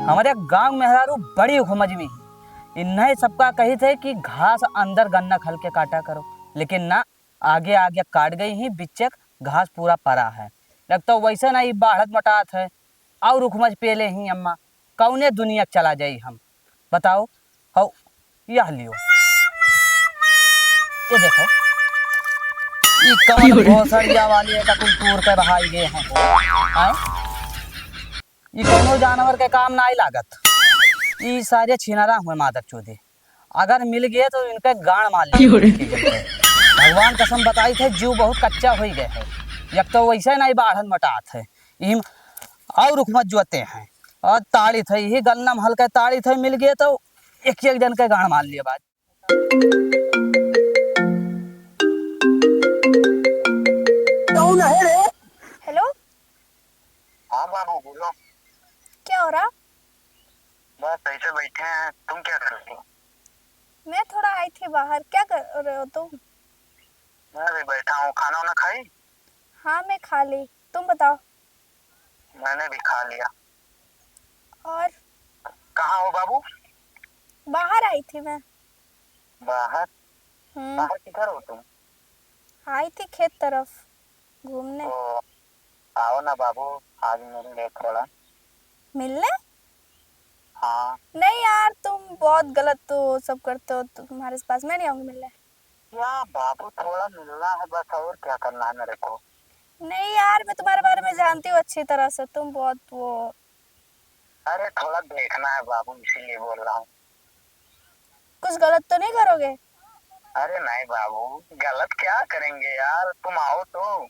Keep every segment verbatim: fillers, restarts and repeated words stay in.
हमरे गाँव मेहरारू बड़ी उखमजमी ही। इन्हें सबका कही थे कि घास अंदर गन्ना खल के काटा करो, लेकिन ना, आगे आगे काट गई ही, बिच्चक घास पूरा परा है। एक तो वैसे ना ई बाढ़त मटात है, और उखमज पेले ही अम्मा, कौने दुनिया चला जाई हम, बताओ। हौ, यह लियो, ये देखो, ई कवन भोसड़िया वाली है, का कुल तूर के बहाई गए हैं, हैं? ई कौनो जानवर के काम नाई लागत। ई सारे छिनरा हुए मादर चोदे। अगर मिल गए तो इनके गाड़ मार लिए। भगवान कसम बताई थे, जीव बहुत कच्चा हो गए है। एक तो वैसे नाई बाढ़न मटात है, इम और रुख मत जोते हैं। और ताड़ी थे, यही गन्ना में हल्का ताड़ी थे, मिल गए तो एक एक जन के गाड़ मार लिए बाज। कौन है रे? हेलो। हाँ बाबू, बोलो। क्या हो रहा? बस ऐसे बैठे हैं, तुम क्या कर रही हो? मैं थोड़ा आई थी बाहर। क्या कर रहे हो तुम? मैं भी बैठा हूँ। खाना वाना खाई? हाँ, मैं खा ली। तुम बताओ। मैंने भी खा लिया। और? कहाँ हो बाबू? बाहर आई थी मैं। बाहर? हम्म। बाहर किधर हो तुम? आई थी खेत तरफ घूमने। ओ, आओ ना बाबू, आज मिल ले थोड़ा। मिलने? हाँ। नहीं यार, तुम बहुत गलत तो सब करते हो, तुम्हारे पास मैं नहीं आऊंगी मिलने। क्या बाबू, थोड़ा मिलना है बस, और क्या करना है मेरे को? नहीं यार, मैं तुम्हारे बारे में जानती हूँ अच्छी तरह से, तुम बहुत वो। अरे, थोड़ा देखना है बाबू, इसीलिए बोल रहा हूँ। कुछ गलत तो नहीं करोगे? अरे नहीं बाबू, गलत क्या करेंगे यार, तुम आओ तो।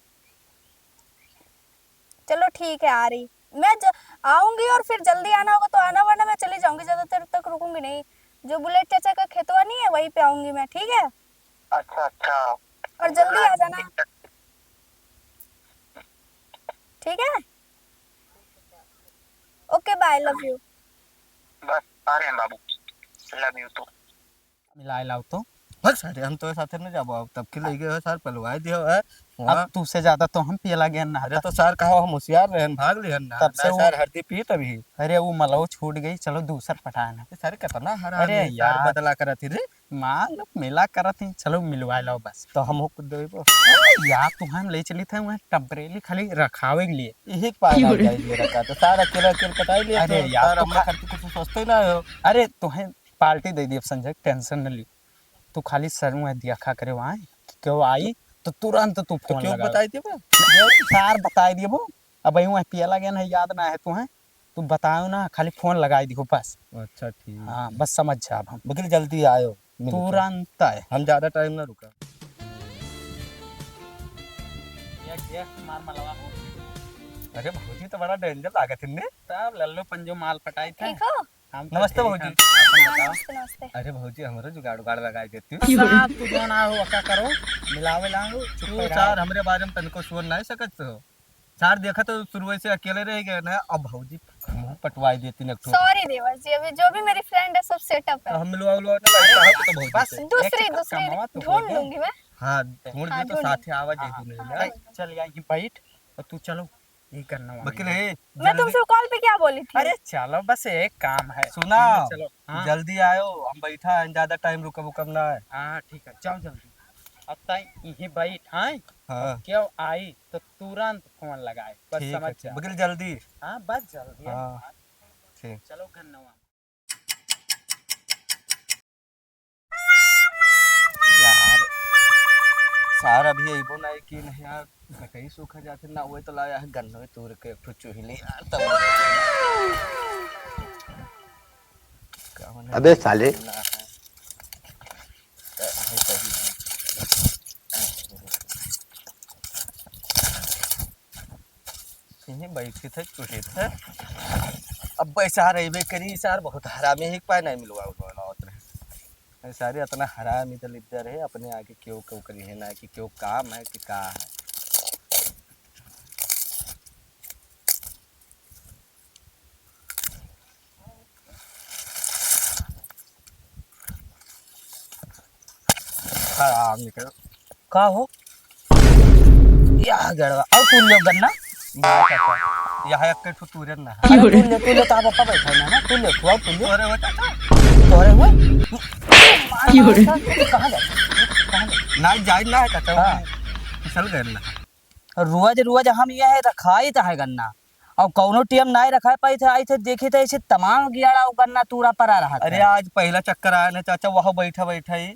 चलो ठीक है, आ रही मैं। ज-, आऊंगी और फिर जल्दी आना होगा तो आना, वरना मैं चली जाऊंगी, ज्यादा देर तक रुकूंगी नहीं। जो बुलेट चाचा का खेतवा नहीं है, वहीं पे आऊंगी मैं, ठीक है? अच्छा, अच्छा। और जल्दी आ जाना। ठीक है, OK, bye, love you। बस आ रहे हैं बाबू, love you too। मिलाए लाओ तो। बस अरे, हम तो साथे में जाबो, अब तब के ले गए हो सर, पलवाए दियो है। अब वहाँ तू से ज्यादा तो हम पियला गए ना। अरे तो सर कहो हम होशियार रहे, भाग लिहन ना। तब से ना वो सर हरदी पी तभी। अरे वो मलवा छूट गई, चलो दूसर पटाए ना। सर कितना हरामी अरे है, सर यार। बदला करत ही रे। माल मिला करत ही, चलो मिलवा लाओ बस। तो हम हो कुछ देबो। अरे यार, तू हम ले चली थे वहाँ temporary खाली रखावे के लिए। यही के पाए ना जाए लिए रखा, तो सर अकेले अकेले पटाई लिए अरे तो यार, सर तू हमने खा- खर्च कुछ सोचते ही ना हो। अरे तुम्हें पार्टी दे दी अब संजय, tension न लियो। तू खाली सर मुँह दिया खा करे वहाँ कि क्यों आई तो तुरंत तू तो फोन क्यों लगा। बताई दिए बे? सार बताई दिए वो। अब वहीं पियला गया ना, याद ना है तुम्हें, तू बताओ ना, खाली फोन लगाई दियो बस। अच्छा ठीक। हाँ बस समझ जा अब हम। बकिल जल्दी आयो, मिलते हैं। तुरंत आए। हम ज्यादा टाइम ना रुका। ये, ये मार मलवा हो। अरे भौजी तो बड़ा danger लागत हिन्ने। तब लल्लो पंजो माल पटाई थे। ठीक हो? हम तो नमस्ते ठीक भौजी। हैं, अपन हाँ, बताओ। नमस्ते, नमस्ते। अरे भौजी, हमरो जुगाड़ उगाड़ लगाई देती। सार, तू जो ना हो, का करो, मिलावे लाओ, चुप तू रहो। सार, हमरे बारे में तनिको सोच नहीं सकत हो। सार, देखा तो शुरू से अकेले रह गए ना, अब भौजी मुंह पटवाई देती ना एक ठो। Sorry देवर जी, अभी जो भी मेरी friend है, सब setup तो है। हम मिलवा उलवा ना लगता है तो भौजी बस से। दूसरी, एक दूसरी कमावा तो ढूंढ होगा। लूंगी मैं। हाँ, ढूंढ हाँ, भी तो ढूंढ साथे लूंगी। आवा हाँ, जाए हाँ, तू नहीं हाँ, ना। ढूंढ लूंगी। चल, यहीं बैठ और तू चलो। ई करना वाली बकिल है। है। मैं जल्दी। तुमसे कॉल पे क्या बोली थी? अरे चलो, बस एक काम है। सुना, चलो, हाँ। जल्दी आयो, हम बैठा हैं, ज्यादा टाइम रुकब उकब ना है। हाँ, ठीक है, जाओ जल्दी। अब ताई यहीं बैठ, हाँ? हाँ। क्यों आई तो तुरंत फोन लगाए, बस ठीक है, समझ ठीक। जा। बकिल जल्दी। हाँ, बस जल्दी है। हाँ, ठीक। चलो, गन्नवा। यार, सार अभी अइबो ना कि नहीं यार, कटई सूखा जाते ना, वो तो ला यार गन्नवे तूर के एक ठो चूही ले यार, तब कौन है? अबे साले। ना है। तो है सही है। यहीं बैठी थे, चुहे थे। अब पैसा रहबे करी, सार बहुत हरामी है, एक पाए नहीं मिलवा उलवा लावत रहे। अरे सारे इतना हरामी दलिद्दर है, अपने आगे क्यों, क्यों करी है ना कि क्यों काम है कि का है। हराम निकल। का हो? या गड़वा। और कुल लोग गन्ना? ना काका। यहाँ एक ठो तूरे ना है। अरे तू ले, तू ले, तो आप पापा बैठा है ना, तू ले, तू आओ, तू ले। तोरे हो चाचा? तोरे हो? क्यों रे? कहाँ जाए? कहाँ जाए? ना जाए ना है चाचा, हाँ। फिसल गए ना। रोज रोज हम यह रखाई त है गन्ना, और कौनो टेम नाय रखाए पाई थे, आई थे देखी थे ऐसे तमाम गियाड़ा और गन्ना तूरा परा रहा था। अरे आज पहला चक्कर आया ना चाचा, वह बैठा बैठा ही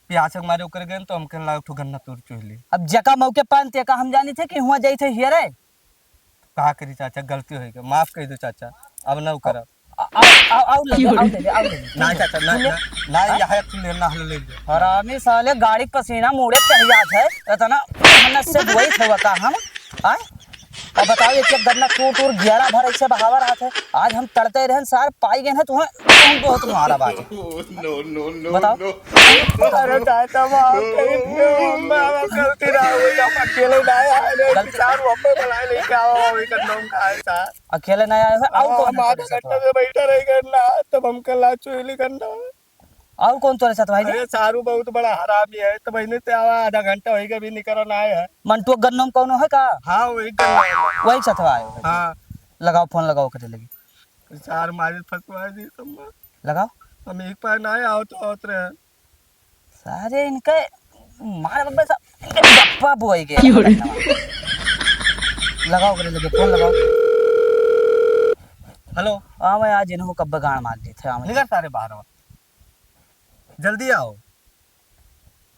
प्यास के मारे ओकर गए तो हम कहने लगा, "उठो गन्ना तूर चुहली।" अब जका मौके पान तेका हम जानी थे कि हुआ जाई थे हियरे। का करी चाचा, गलती हो गई, माफ कर दो चाचा, अब ना करब। आ, आ, आ, आउ ले ले, आउ ले ले, आउ ले ले। ना चाचा, ना, सुन ले। ना, ना, हाँ? यहाँ एक ले ना, ले ले। हरामी साले, गाड़ी के पसीना मुड़े चढ़ जात है, इतना मेहनत से बुआई थे का हम, हाँ? अब बताओ, एक एक गन्ना तूर तूर गियाड़ा भर ऐसे बहावा रहत है। आज हम तड़ते रहन सार, पाई गए हैं तुम्हें, तुम बहुत मारा बात है। No, no, no, बताओ। No। अरे चाचा, माफ कर दियो, हम, हम गलती ना हुई, हम अकेले ना आए, अरे गलती चार वापस बुलाए लेके आओ, अभी कर दो का है सार। अकेले नहीं आए हो, और हाँ, कौन हम है आधा तेरे साथ घंटा भाई? से बैठा रह गए ना, तब हम कल आ चुहली करना। और कौन तोरे साथ भाई रे? अरे सारू बहुत बड़ा हरामी है, तो बहने ते आवा, आधा घंटा होई गया, अभी निकल ना आया है। मंटू गन्नम कौनो है का? हाँ, वही गन्नम। वही साथ आए हो? हाँ। लगाओ फोन, लगाओ करे लगी। सार मारे फंसवा दी सब। लगाओ। हम एक बार ना आए, आओ तो आवत रहे। सारे इनके मार बब्बे सा, इनके बप्पा बोई गए। क्यों रे? लगाओ करे लगे, फोन लगाओ। हेलो। हाँ, मैं आज इनको कब्बे गाड़ मार दी थे, हाँ, मैं निकल सारे बाहर आओ। जल्दी आओ।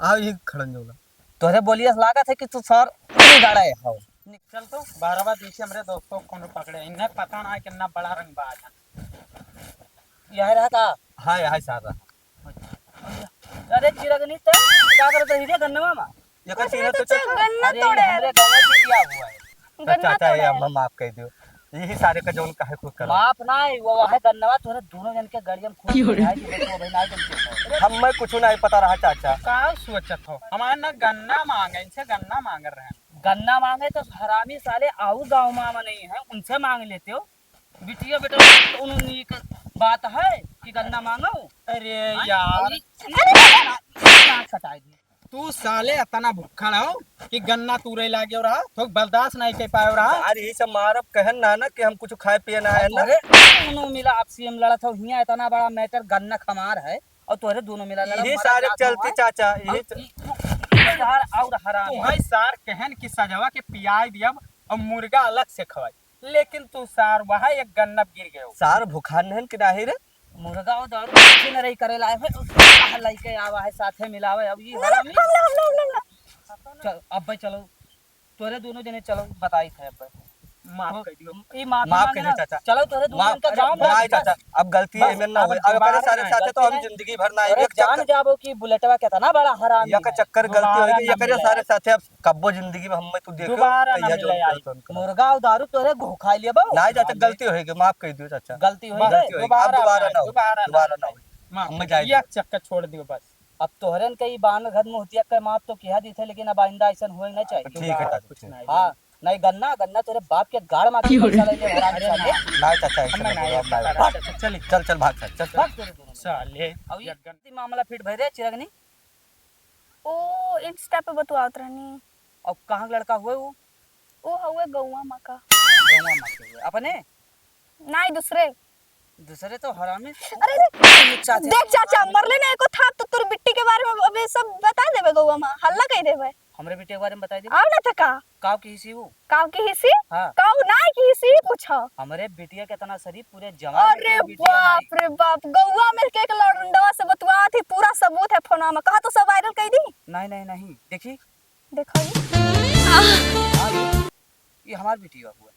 आओ, ये खड़न जोला। तोहरे बोलिए से लागत है कि तू सर गाड़ा है, हो। चल तो, बारह बार देखिए, हमरे दोस्तों को कौन पकड़े। इन्हें पता ना है कितना बड़ा रंगबाज है। यह रहा का? हाँ, यह सार रहा। अरे चिरगनी, ते का करत रही रे गन्नवा मा? ये का अरे चीज है तो तो? चल, गन्ना अरे, तोड़े। हमरे गाँव से किया हुआ है। तो गन्ना चाचा, ये तोड़े। अम्मा माफ कर दियो। यही सारे का जौन काहे खुद करो। माफ ना है, वो है गन्नवा तोरे दोनों जन के गड़िया में खुद क्यों रे? गिराए दिए, तो भाई ना जन के। हम मैं कुछ नहीं पता रहा चाचा। का सोचत हो? हमारे ना गन्ना मांगे, इनसे गन्ना मांग रहे हैं। गन्ना मांगे तो हरामी साले आऊ गाँव मा नहीं है, उनसे मांग लेते हो। बिटिया बेटा, कौनो नीक बात है कि गन्ना मांगो? अरे हाँ? यार। अरे, अरे, नाक कटाई दी। तू साले अतना भुक्खड़ हो कि गन्ना तूरे लागे रहा, तो बर्दाश्त नहीं कर पाए रहा। यार, यही सब मारब कहन ना, ना कि हम कुछ खाए पिए ना है ना। अरे, दोनों मिला आपसी में लड़त हो, हियां इतना बड़ा मैटर गन्ना खमार है और तोरे दोनों मिला लड़त यही मारा सारे जात चलती हुआ। चाचा, यही और च- ई, ई सार और हराम। तुम्हारी सार कहन कि सजवा के पियाई दियब और मुर्गा अलग से खवाई। लेकिन तू सार वहाँ एक गन्नब गिर गयो। सार भुखान हन कि नाही रे? मुर्गा और दारू कुछ न रही करे लाए है, उसको कहा लइके आवा है, साथे मिलावे। अब ये हरामी। चल, अब्बे चलो, तोरे दोनों जने चलो, बताई थे अब्बे। माफ कर दियो। ई माफी माफ मांगे कर दियो ना। चाचा। चलो, तोरे दोनों माफ, जन का अरे, जाम ना, ना, बस। चाचा, अब गलती बस, एमे ना होई। अब एकरे सारे साथे तो हम जिंदगी भर ना अरे, आइबे। जान जाबो कि बुलेटवा कितना बड़ा हरामी है। यकर चक्कर गलती होई कि एकरे सारे साथे अब कब्बो जिंदगी में हम्मे तू देखे दोबारा ना मिले आई। मुर्गा और दारू तोरे घोखाई लेबो। ना चाचा, गलती होई गई, माफ कर दियो चाचा। गलती होई गई, दोबारा ना होई, दोबारा ना होई। माफ कर दियो, एक चक्कर छोड़ दियो बस। अब तोहरन के ई बान घर मुहतिया के माफ तो किहा दी थे, लेकिन अब आइंदा ऐसन होए ना चाहिए। ठीक है चाचा, कुछ नहीं। हाँ, नहीं गन्ना, गन्ना तोरे बाप के गाड़ मार के पैसा ले ले हराम साले। ना चाचा, ऐसे ना बोलो, अब ना। चल, चल, भाग, चल, चल, चल। भाग तोरे दोनों। साले, अब ये मामला फिट भई रे चिरगनी। ओ Insta पे बतुआवत रहनी। अब कहाँ के लड़का हुए वो? ओ हउए गौवा मा का। गौवा मा के हुए। अपने? नाई, दूसरे। दूसरे तो हरामी। अरे, अरे, देख चाचा, मरले ना एको थाप तो तोर बिट्टी के बारे में अबे सब बता देबे गौवा मा, हल्ला कई देबे। हमरे बिट्टी के बारे में बताई देबे? आओ ना त का? काव की हिसी वो? काव की हिसी? हाँ। काव ना की हिसी पूछो। हमरे बिटिया के इतना शरीफ पूरे जवान अरे बाप रे बाप, गौवा में के एक लौंडवा से बतुआ थी, पूरा सबूत है फोनवा में। कहा तो सब viral कई दी। नहीं, नहीं, नहीं। देखी? देखो ये। हाँ, ये, ये हमार बिटिया हुआ।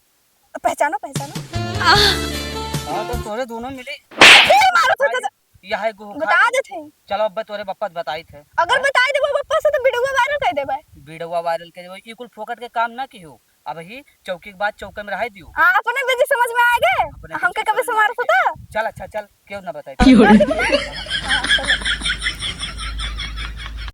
पहचानो, पहचानो। हाँ, तो तोरे दोनों मिली। फिर मारो चाचा। यह है गुहू बता देत है। चलो, अब तोरे बप्पा से बताई थे। अगर बताई देबो बप्पा से, तो वीडियो viral कर देबे। वीडियो viral कर देबे। ई कुल फोकट के काम ना किहो। अब ही चौकी के बाद चौके में रह दियो। हाँ, अपने बेजी समझ में आएगे। अपने हमके कभी से मार फुता। चल, अच्छा, चल, क्यों ना बताई। क्यों रे? हाँ, चलो।